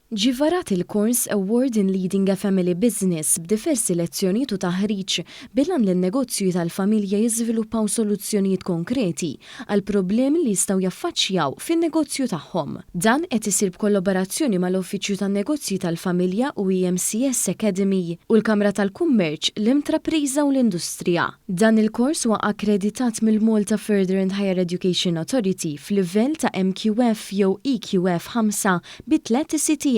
Ġie varat il-kors Award in Leading a Family Business b'diversi lezzjonijiet u taħriġ bil-għan li n-negozji tal-familja jiżviluppaw soluzzjonijiet konkreti għal problemi li jistgħu jaffaċċjaw fin-negozju tagħhom. Dan qed isir b'kollaborazzjoni mal-Uffiċċju tan-Negozji tal-Familja u EMCS Academy u l-Kamra tal-Kummerċ, l-Intrapriża u l-Industrija. Dan il-kors huwa akkreditat mill-Malta Further and Higher Education Authority f'livell ta' MQF jew EQF 5 bi 3 ECTS.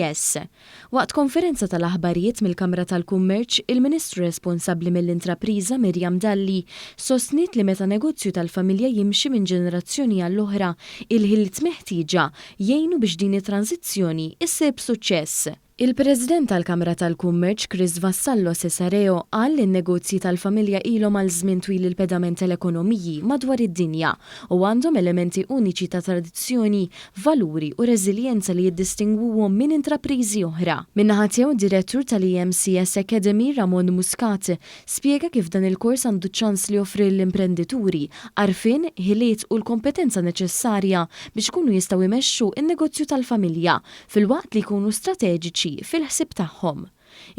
Waqt konferenza tal-aħbarijiet mill-Kamra tal-Kummerċ, il-Ministru responsabbli mill-Intrapriża Miriam Dalli sostniet li meta negozju tal-familja jimxi minn ġenerazzjoni għall-oħra, il-ħiliet meħtieġa jgħinu biex din it-tranżizzjoni issir b'suċċess. Il-President tal-Kamra tal-Kummerċ Chris Vassallo Cesareo qal li n-negozji tal-familja ilhom għal żmien twil il-pedament tal-ekonomiji madwar id-dinja u għandhom elementi uniċi ta' tradizzjoni, valuri u reżiljenza li jiddistingwuhom minn intrapriżi oħra. Min-naħa tiegħu d-Direttur tal-EMCS Academy Ramon Muscat spjega kif dan il-kors għandu ċ-ċans li joffri lill-imprendituri għarfien, ħiliet u l-kompetenza neċessarja biex ikunu jistgħu jmexxu n-negozju tal-familja filwaqt li jkunu strateġiċi fil-ħsieb tagħhom.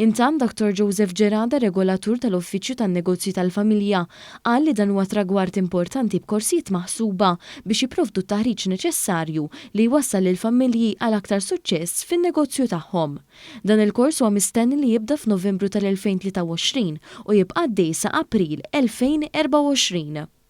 Intant Dr. Joseph Gerada, regolatur tal-Uffiċċju tan-Negozji tal-Familja, qal li dan huwa tragward importanti b'korsijiet maħsuba biex jipprovdu t-taħriġ neċessarju li jwassal lill-familji għal aktar suċċess fin-negozju tagħhom. Dan il-kors huwa mistenni li jibda f'Novembru tal-2023 u jibqa' għaddej sa April 2024.